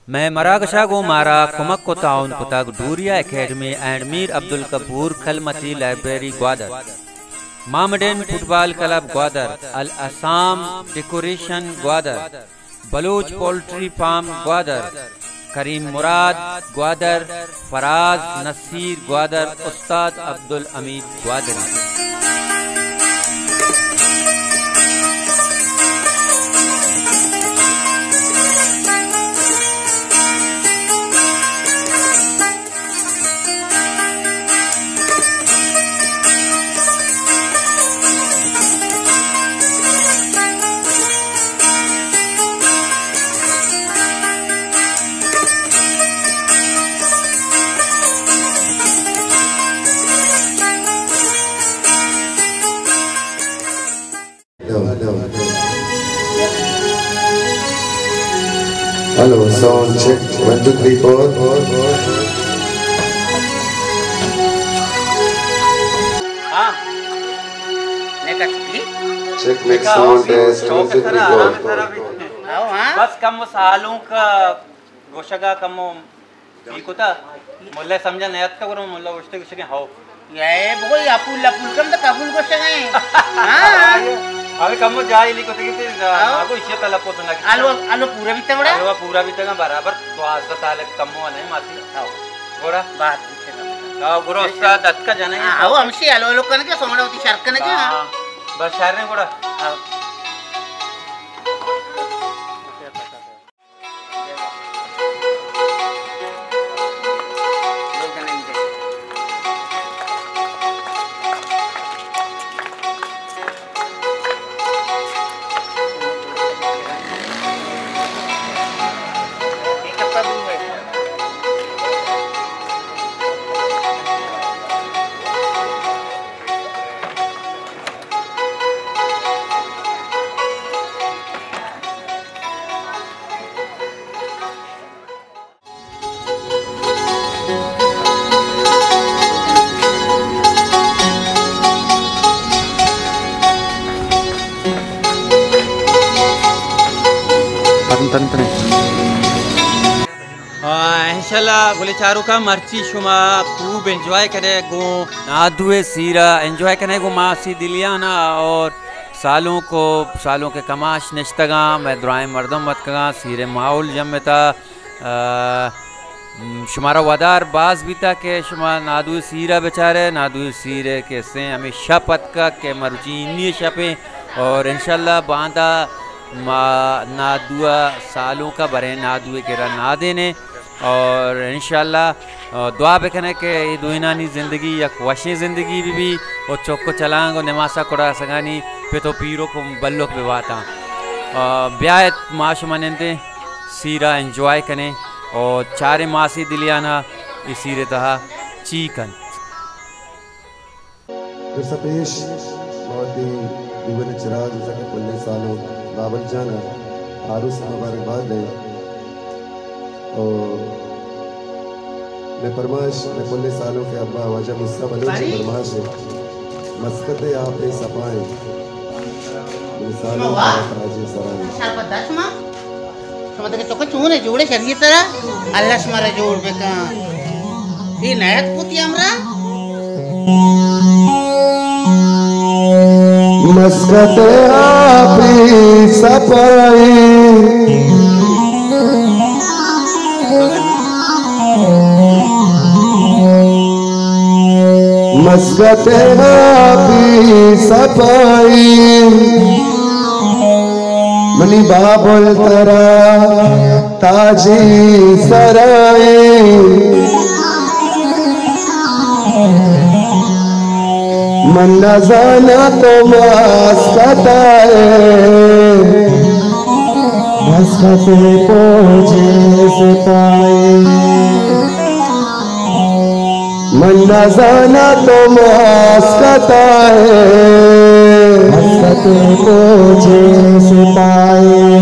مئے مراگش ءَ گوں مارا کمک ءُ تعاون کتگ ڈوریا اکیڈمی اینڈ میر عبدالغفور کلمتی لائبریری گوادر، مامڈن فٹبال کلب گوادر، الاسام ڈیکوریشن گوادر، بلوچ پولٹری فارم گوادر، کریم مراد گوادر، فراز نصیر گوادر، استاد عبدالحمید Gwadari. Hello, sound check, one, two, three, four. ہاں۔ Check, mix, sound test, one, two, three, four. ہاں۔ بس کم سالوں کا گوشگا کم بی کتا، ملا سمجھا نیاتکا، گڑا ملا گوشتے، گوشتے کہ ہاؤ۔ اے بگو، یا پول لا پول کم تو قبول گوشگا ایں۔ ہاں۔ ابھی کمو جاہلی کتگی تے، ہاؤ۔ آگو ایشی تلفظ نہ کیتا۔ الوا، الوا پورا بیتا گڑا؟ الوا پورا بیتا برابر، دوازدہ تالک کمو نہیں ماسی۔ ہاؤ۔ گڑا؟ بات بیتا۔ ہاؤ، گڑا استاد اتکا جانے۔ ہاؤ، ہمشی الوا لوگ کنے کے سومڑا ہوتی شرک کنے کے، ہاں۔ ہاں۔ بس شہر نے گڑا۔ ہاؤ۔ آ، انشاءاللہ گلیں چاروکاں، مرچی شما خوب انجوائے کنے گوں نادوے سیرا، انجوائے کنے گوں ماسی دلیانا اور سالونک، سالونک کماش نشتگاں، مئے درائیں مردم اتکگاں، سیرے ماحول جمتا۔ آ، شمارا ودار باز بیتا کہ شما نادوی سیرا بچارے، نادوی سیرے کہ سیں ہمیں شپ اتکا کہ مروچی انی شپیں اور انشاءاللہ باندا ما نادوا سالونکا بریں نادوی کرا نادینے اور انشاءاللہ، آ، دعا بکنے کہ اے دوئینانی زندگی یک وشیں زندگی بی بی و چک و چلانگ و نماسا کڑا سگانی پت و پیرک و بلک بباتاں۔ آ، بیایت ما شما نندیں۔ سیرا انجوائے کنیں اور چاریں ماسی دلیانا اے سیرے تہا چی کنت۔ درسا پیش ما وتی دیوان چراغ جزا کہ پلے سالو بابل جانا آروس مبارک باد دیں۔ اور میں پرمائش، میں پلے سالو کے ابا واجہ مصطفی بلوچ پرمائش ہے۔ مسکت آپ سپائیں۔ شما وا؟ تاج سرا۔ شربت دا شما؟ شما دگہ چکا چون ہے؟ جوڑے شریعت سرا؟ اللہ شما را جوڑ بکن۔ اے نیت پوتی ہمرا؟ مسکت آپی سپائی۔ مسکت آپی سپائی، منی بابل ترا تاجی سرائی۔ من نزانا تو مسکتا ہے، مسکت پوجے سپائی۔ من نزانا تو مسکتا ہے، مسکت پوجے سپائی۔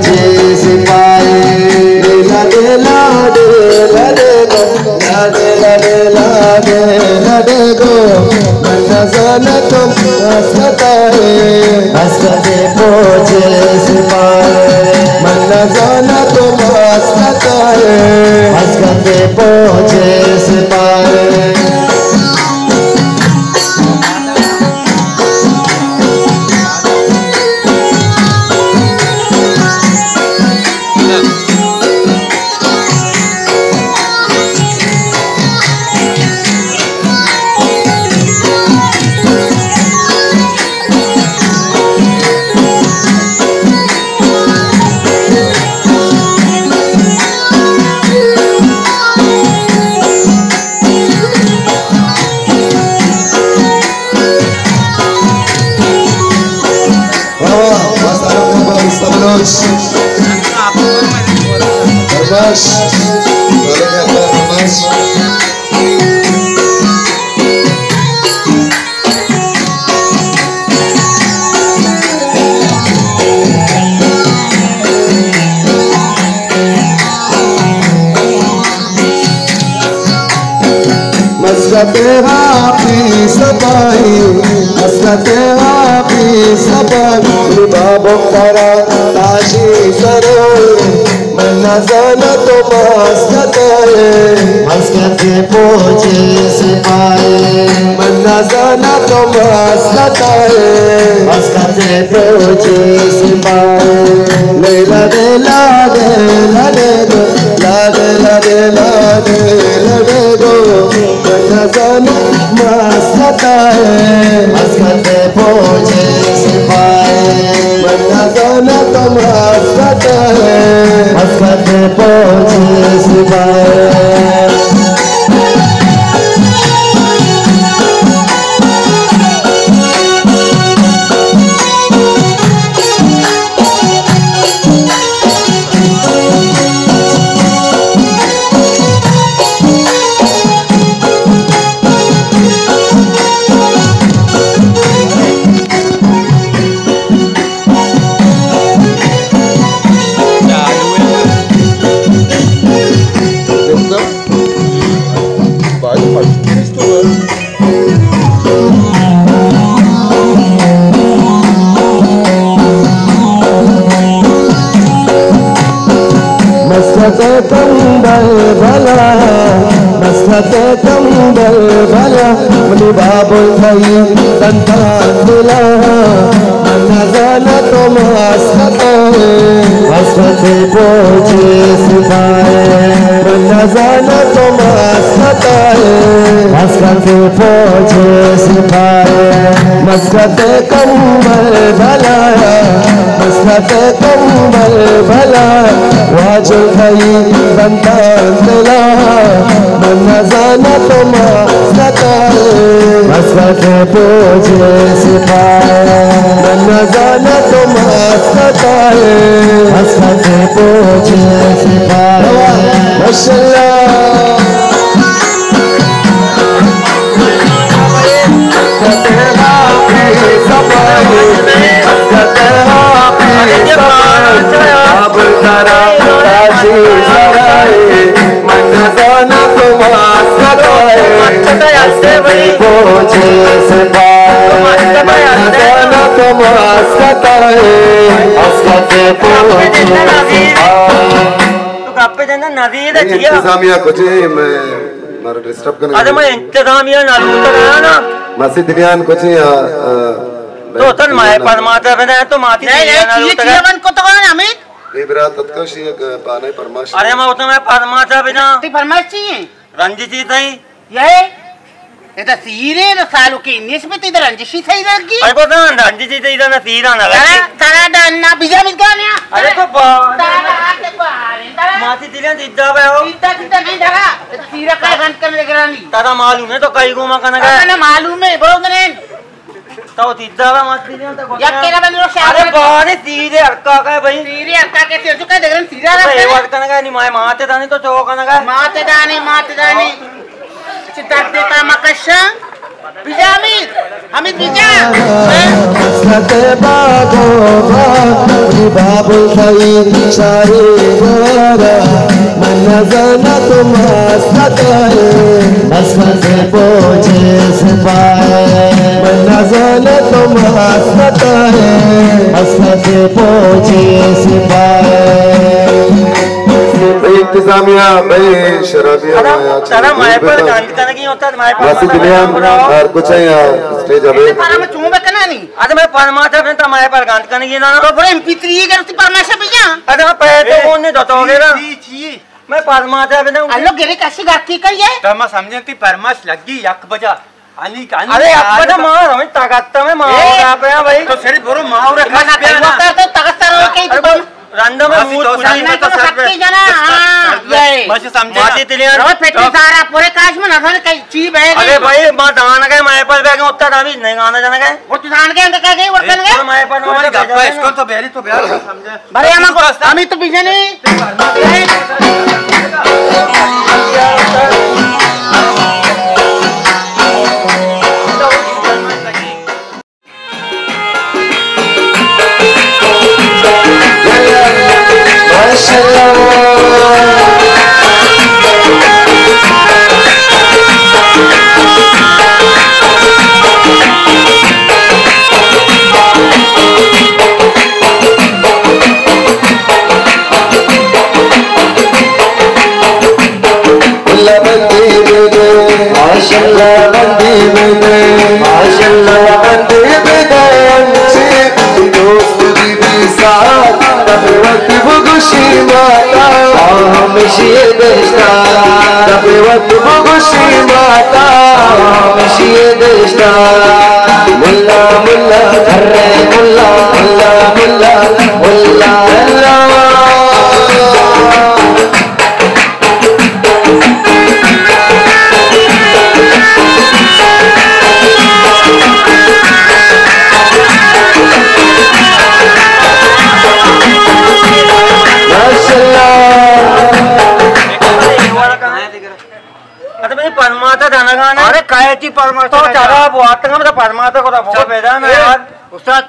جی سپاہی، لاڈے لاڈے لاڈے لاڈے گو، لاڈے لاڈے لاڈے لاڈے گو، من نزاناں تو ماست کتائے، ماست کتے پوچے سپاہی، من نزاناں تو ماست کتائے، ماست کتے پوچے سپاہی۔ واہ، واہ، مست آرام دے بلوچ، مست بلوچ۔ برباش۔ برباش۔ مسکتے ہاپی سپاہی، مسکتے ہاپی سپاہی، بابو ترا تاشی سرو۔ من نزاناں تو ماست کتائے، ماست کتے پوچے سپاہی۔ من نزاناں تو ماست کتائے، ماست کتے پوچے سپاہی۔ لیلا دے لاڈے لاڈے دے، لاڈے لاڈے لاڈے لاڈے گو۔ من نزاناں ماست کتائے، ماست کتے پوچے سپاہی۔ من نزاناں تو ماست کتائے، ماست کتے پوچے سپاہی۔ مسکتے کمبل بلا، مسکتے کمبل بلا، منی بابل تئی دنتان دلا۔ من نزاناں تو ماست کتائے، ماست کتے پوچے سپاہی۔ من نزاناں تو ماست کتائے، ماست کتے پوچے سپاہی۔ مسکتے کمبل بلا، مسکتے کمبل بلا، واجل تئی دنتان دلا۔ من نزاناں تو ماست کتائے، ماست کتے پوچے سپاہی۔ من نزاناں تو ماست کتائے، ماست کتے پوچے سپاہی۔ ماشاءاللہ۔ تو گپ جندا نوید چیا؟ انتظامیہ کچھ ہے، میں مارا ڈسٹرب کرنے ارے میں انتظامیہ نہ لوٹا نا۔ ماسی دلیان کچھ ہے، آ، آ، تو تن مائے پرماتا بنا تو ماتی نہیں، دلیان نہیں، نہ چیئے، لوٹا چیئے نا۔ بند کو تو نا ہمیں۔ اے برات اتکا شی ایک پانے پرماش۔ ارے ما اتنا میں پرماتا بنا۔ تی پرماش چیئے؟ رنجی چیز نہیں۔ یہ؟ اے تو سیرے نہ سالو کی نسبت ادھر رنجشی صحیح لگی۔ ارے کو تو رنجشی تے ادھر نہ سیرا نہ لگی۔ ترا، ترا ڈا-، نہ بیجا بیت گانے۔ ارے تو با-، ترا ڈا-، تے بارے، ترا۔ ماتی دلیاں دیدا بے ہو۔ دیدا، دیدا نہیں ڈرا۔ اے تو سیرا کا بند کر لے گرانی۔ ترا معلوم ہے تو کئی گوما کنگا۔ ارے نہ معلوم ہے، برو دنے۔ تو دیدا بے ماتی دلیاں تو یک کلا بند رو شاہ۔ ارے بارے سیرے ہرکا کا ہے بھائی۔ سیرے ہرکا کے تیر جو کہہ دے گرن سیرا تو رکھتے اے ہیں۔ وقت کنگا نہیں مائے ماتے دانے تو چو کنگا۔ ماتے دانے، ماتے دانے۔ چی درد دیتا مکشاں۔ بیجا حمید، حمید بیجا۔ مسکت باغ و باغ، بابل سعید شاہی گورا، من نزاناں تو مسکت ئے، مسکت پوجے سپاہ ئے، من نزاناں تو مسکت ئے، مسکت پوجے سپاہ ئے۔ انتظامیہ بھئی شرابی ہمارا چلو مائے پر گند کنگی ہوتا، مائے پر واسطے دلیان ہر کچھ ہے یہاں اسٹیج ابھی۔ پر میں چون بکنا نہیں۔ ادا میں پرماتا بنتا مائے پر گند کنگی نا۔ تو برے ایم پی تھری یہ کرتی پرماشا بجا۔ ادا میں پہلے تو کون نے دوتا وغیرہ۔ چی، چی۔ میں پرماتا بنا۔ الو گرے کشی گاتی کئی ہے؟ تو میں سمجھن تی پرماش لگی یک بجا۔ انی کانی ارے ابا تو مار ہمیں طاقت میں مار اے۔ آپ ہیں بھائی۔ تو سری برو ماورا کس پیا نا۔ تو طاقت سر کے تو رندا میں موت تو پوری سر نہیں تو تو سب سکتی جنا۔ ہاں، یہ۔ ماشی سمجھے نا۔ ماتی تلیان۔ روز پیٹی سارا پورے کاش میں نظر کئی چی بہ گئی۔ ارے بھائی، ما دان گئے، مائے پر بہ گئے، اتنا دامی نہیں گانا جانا گئے۔ وہ تو دان گئے، انت کر گئے، وہ کر گئے۔ مائے پر تمہاری گپا اسکول تو بہری تو بہر سمجھے۔ بھائی ہم ہم تو بجنے۔ اللہ بندی بدے، ماشاءاللہ بندی بدے، ماشاءاللہ بندی بدے، انچیں دوست بی بی سات، دپے وت بگوشی ماتا، ہمشی دشتا، دپے وت بگوشی ماتا، ہمشی دشتا۔ ملا، ملا، ارے ملا، ملا، ملا، ملا، اللہ۔ ماشاءاللہ۔ اچھا، بھئی، پرماتا دنگانا۔ ارے، کائے تی پرماتا تو دنگانا؟ چرا بواتنگا، مطلب، پرماتا کو تو بہت پیدا نا اے، یار۔ استاد،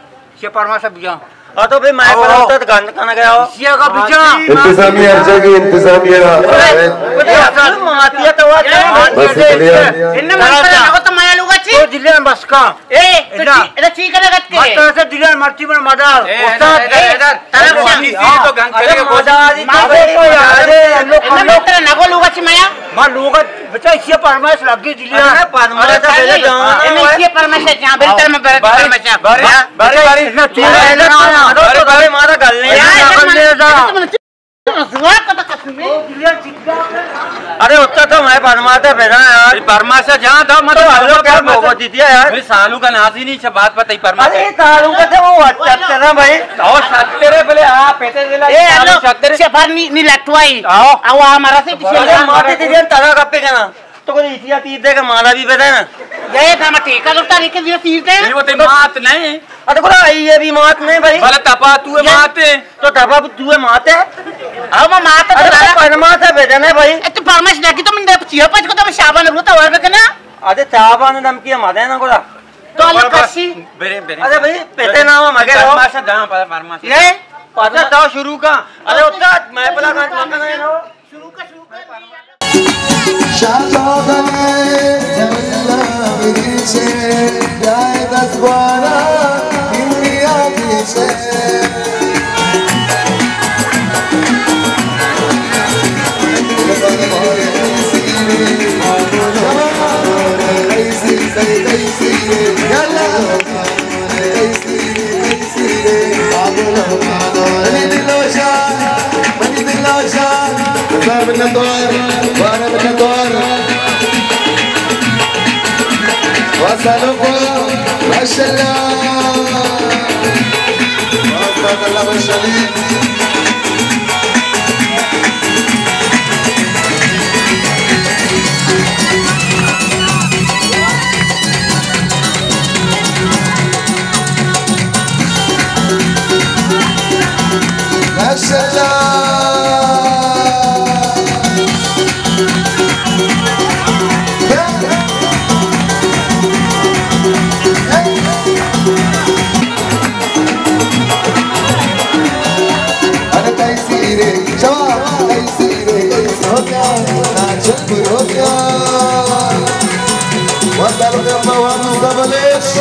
یہ پرماتا بجا۔ آ تو بھئی مائے پر آؤ۔ ہوتا تو گند کنا گیا ہو۔ اسی کا بجا۔ انتظامیہ ہر جگہ انتظامیہ۔ اے، اے، اصل ماتیا تو آ۔ بس چلیا۔ ان من پر نگو تو مایا لوگا چی؟ تو دلیا بس کا۔ اے، تو ادا۔ چی، ادا چی کنا گت کے؟ مت سے دلیا مرچی بنا مدار۔ اے، استاد۔ ادا، ادا۔ طرف سے۔ اسی تو گند کرے گا۔ مدار۔ ما تو یار، لوگ، ان من لوگ۔ پر نگو لوگا چی مایا؟ ما لوگا بچا، اسی پرماش لگی دلیا۔ ارے پرماش ارے پہلے جان۔ اسی پرماش جان، بل تر میں بر-، باری، پرماش۔ باری، ہاں؟ باری، باری۔ نہ، تو باری، نہ، نہ، نہ، نہ، باری، باری۔ مارا گل نہیں۔ یار، یار، یار، یار، یار۔ رسوا کتا قسم ہے۔ ارے اتنا تو میں پرماش ہے بیٹا یار۔ پرماش جان تھا، مت تو ہم لوگ کیا بوگو دیتی ہے یار۔ میرے سالوں کا نازی نہیں، اچھا بات پتہ ہی پرماش۔ ارے سالوں کا تھا وہ اچھا تھا نا بھائی۔ اور ساتھ تیرے بولے آپ پیتے دے لا، اے، سالوں ہلو، ساتھ تیرے۔ سفر نہیں، نہیں لٹوائی۔ آؤ۔ او ہمارا سے کسی ارے کا ماتے تیرے ترا گپے کنا۔ تو کوئی اتیا تیر دے کہ مالا بھی بدے نا۔ یہ تھا میں ٹھیکہ لوٹا لے کے دیا تیر دے۔ یہ وہ تے مات نہیں۔ ارے گڑا یہ بھی مات نہیں بھائی۔ بھلا تپا تو ہے یہ مات ہے۔ تو تپا تو ہے مات ہے۔ اب میں مات ہے ارے تو تو پرماش ہے بدے نا بھائی۔ اے تو پرماش نہ کی تو من دے چیا پچ کو تو شابان روتا اور بکنا۔ ارے شابان دم کی مدے نا گڑا۔ تو اللہ بس، کشی۔ برے، برے۔ ارے بھائی، پیتے نام مگر ہو۔ پرماش داں پر پرماش۔ یہ؟ پتہ تو شروع کا۔ ارے استاد، میں بلا گنج مکن ہے نا۔ شاہ دولت جلال بریشے، جائے دس بارہ انڈیا دیشے۔ منی دل ءَ شان، منی دل ءَ شان، ہزار منت وار، بارہ منت وار۔ واسالو کو، ماشاءاللہ۔ واسالو اللہ ماشاءاللہ۔ شوا، کئی سیرے، کئی سیرے، ہو گیا، ناچ پر ہو گیا۔ وطن کا موام سبلیش۔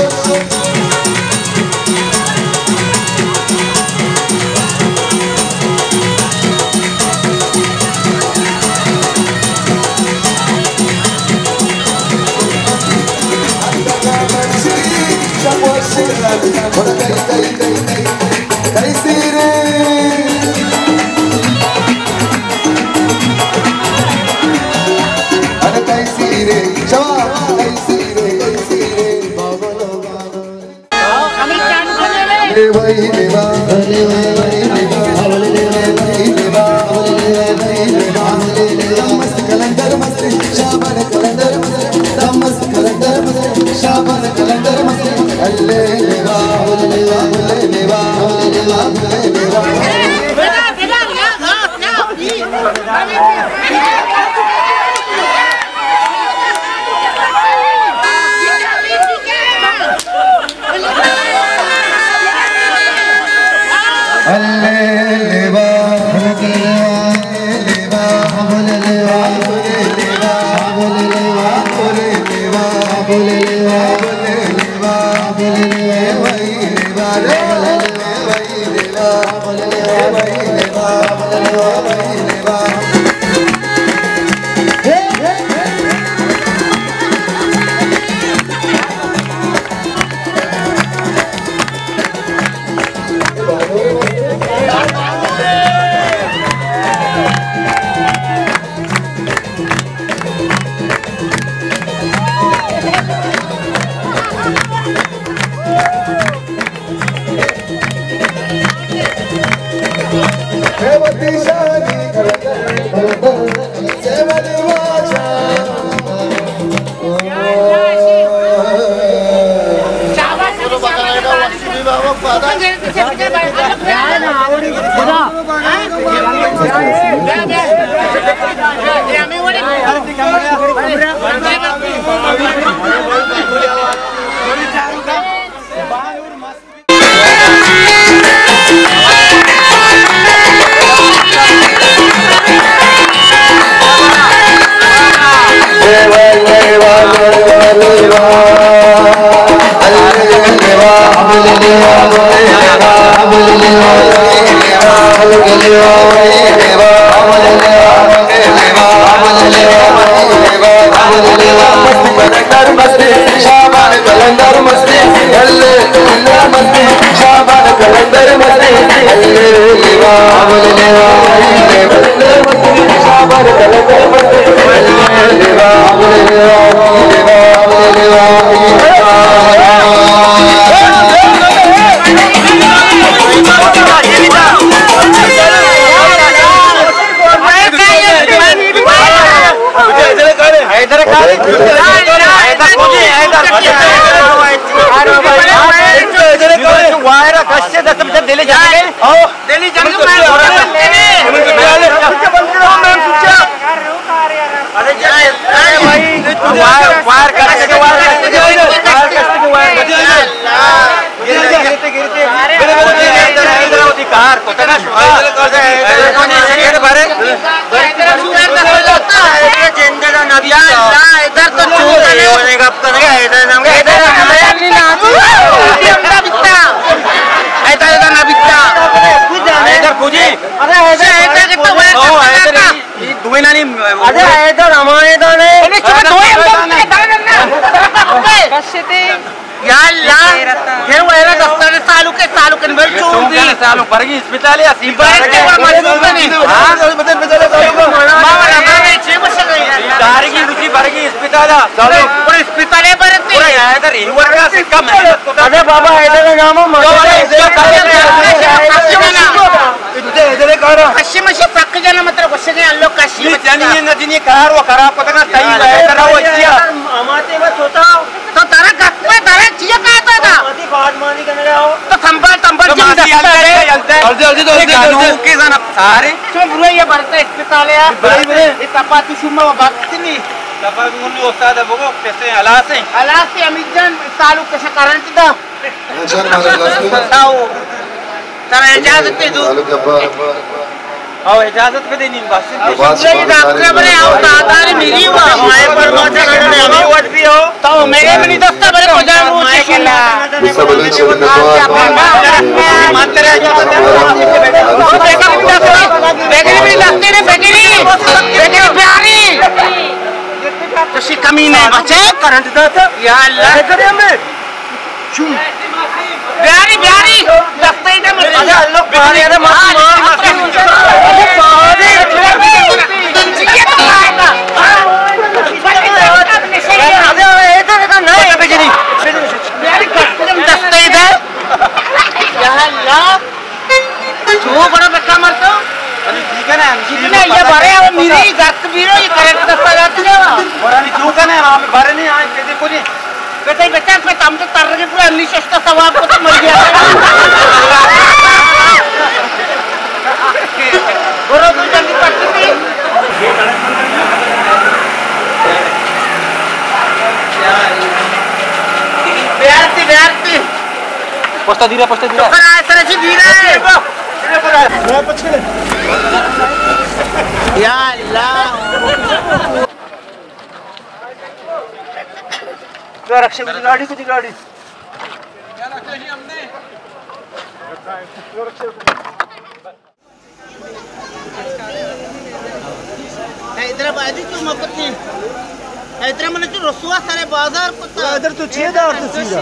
یا اللہ، پھر وہ ایرا دفتر سالو کے سالو کن بل چون دی۔ سالو برگی اسپتال ہے، اسی برگی کے وہ مجبور نہیں۔ ہاں، تو بدل بدل سالو کو۔ ماما رہا ہے، چھ بس گئی۔ دارگی دوسری برگی اسپتال ہے۔ سالو۔ اور اسپتال ہے برتے۔ پورا یہاں ادھر ہی ورگا سے کم ہے۔ ارے بابا، ادھر نام مت۔ کشی مشی سک جنا مطلب گوشے گئے، اللہ کشی مشی۔ جنی نہ جنی کار و خراب پتہ کا صحیح ہے، ادھر وہ کیا؟ ہماتے میں چھوٹا تو ترا گپ میں ترا چیا کہتا تھا؟ ماتی بات مانی کرنے آؤ۔ تو سنبھال، سنبھال، تو جن ماتی دستا ہلدے، ہے۔ ہلدے۔ ہلدے، ہلدے، تو ہلدے، یہ ہلدے۔ گانوں کے زن اب سارے۔ تو برو یہ برتا اسپتال ہے۔ برو، برو۔ یہ تپا تو شما وقت نہیں۔ تپا بھی انہوں استاد ہے، بگو، کیسے حالات ہیں؟ حالات سے امید جان، تعلق کیسے کرنٹ دا؟ اچھا، مارا دوستو۔ بتاؤ۔ ترا اجازت دے دو۔ تعلق ابا۔ او اجازت بدے نیم بس۔ او شملہ یہ ڈاکٹر بنے، او دادار میری ہوا، مائے پر ما چلا گئے، ہمیں وقت بھی ہو۔ تو میرے منی دستا بنے، کجا روچے کنا۔ بیگنی منی دستے نے، بیگنی، بیگنی پیاری۔ تو شی کمی نہیں بچے۔ کرنٹ داتا۔ یا اللہ۔ بیاری، بیاری، دستے دے مجھے۔ اللہ، اللہ، بیاری، اللہ، ماسی، ماسی۔ دستے دے۔ یا اللہ۔ چو بڑا بکا مرتو۔ ارے ٹھیک ہے نا، ہم جی نہیں، یہ بڑے ہو میری عزت بھی رہو، یہ کرنٹ دستا جاتی ہے۔ بڑا نہیں، چو کا نا، ہم بڑے نہیں آئے، کہتے کو نہیں۔ بیٹا، بیٹا، میں تم تو تر کے پورا انیس سو ثواب کو تو مر گیا۔ برو تو جلدی پٹ کے۔ بیارتی، بیارتی۔ پشتا دیرا، پشتا دیرا۔ تو کرا سر چی دیرا ہے۔ یا اللہ۔ رکشے کو گاڑی، کو گاڑی۔ حیدرآبادی تو مکتی۔ حیدرآباد تو رسوا سر بازار کتا۔ حیدر تو چیئے دار تو سیدھا؟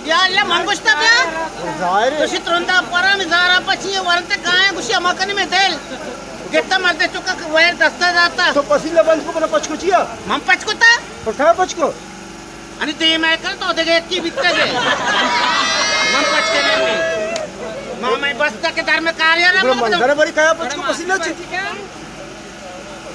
یا اللہ، من گوشتا بیا۔ ظاہر ہے۔ تو شی ترندا پرا میں زارا پچی ورنتے گائیں گوشی ہما کنی میں دل۔ گتا مردے چکا ویر دستا داتا۔ تو پسیلہ بند کو بنا پچ کو چیا؟ من پچ کتا۔ تو کیا پچ کو؟ انی دیم ءَ کن تو دگہ یکی بیتگ ئے۔ من پچ کنیں۔ ما مئے بستہ کہ در میں کاریا نہ بڑا بکن۔ منظر بڑی کیا پچ کو پسیلہ چی؟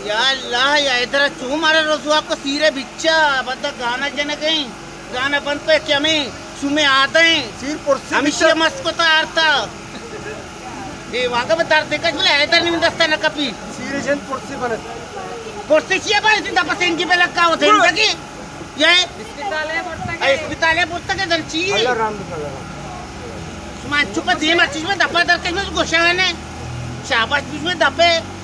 یا اللہ، یا ادھر چو مارا رسوا کو سیرے بچا، بدا گانا جنگیں۔ گانا بند پہ کہ ہمیں شومیں آدیں۔ سیر پرسی ہمیشہ بچا۔ مس کو تارتا۔ اے وانگا بہ درد کش بلے حیدر نیم دستا نہ کپی۔ سیرے جن پرسی بنت۔ پرسی چیئے بھائی، تین دپا سنگی پہ لگا ہو سنگی۔ یہ اسپتال ءَ برتگ ئے۔ اسپتال ءَ برتگ ئے دل چی؟ اللہ رحم بکنت، اللہ رحم۔ شما چپ دیم اچ میں دپا در کش میں گوشانے۔ شاباش بیش میں دپے۔